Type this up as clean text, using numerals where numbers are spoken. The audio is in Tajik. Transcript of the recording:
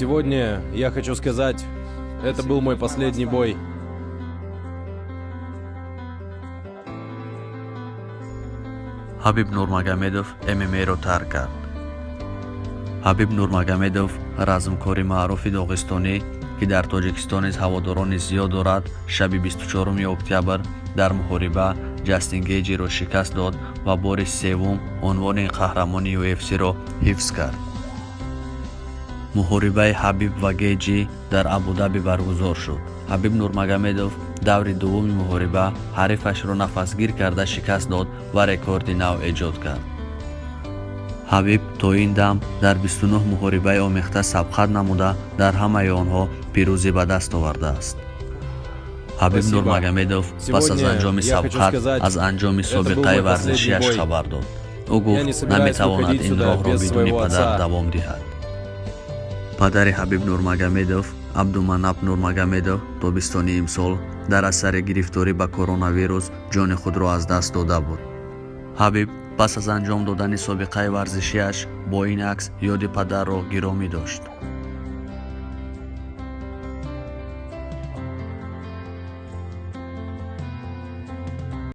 Сегодня я хочу сказать, это был мой последний бой. Ҳабиб Нурмагомедов ММА-ро тарк кард. Ҳабиб Нурмагомедов, размкори маъруфи доғистонӣ, ки дар Тоҷикистон низ ҳаводорони зиёд дорад, шаби 24 октябр дар муҳориба Ҷастин Гейҷиро шикаст дод ва бори севум унвони қаҳрамони UFC-ро ҳифз кард. Муҳорибаи Ҳабиб ва Гейҷи дар Абудаби баргузор шуд. Ҳабиб Нурмагомедов даври дуввуми муҳориба ҳарифашро нафасгир карда шикаст дод ва рекорди нав эҷод кард. Ҳабиб то ин дам дар 29 муҳорибаи омехта сабқат намуда, дар ҳамаи онҳо пирӯзӣ ба даст овардааст. Ҳабиб Нурмагомедов пас аз анҷоми сабқат аз анҷоми собиқаи варзишиаш хабар дод. Ӯ гуфт, наметавонад ин роҳро бидуни падар давом диҳад. Падари Ҳабиб Нурмагомедов, Абдуманап Нурмагомедов, тобистони имсол дар асари гирифторӣ ба коронавирус ҷони худро аз даст дода буд. Ҳабиб пас аз анҷом додани собиқаи варзишиаш бо ин акс ёди падарро гиромӣ дошт.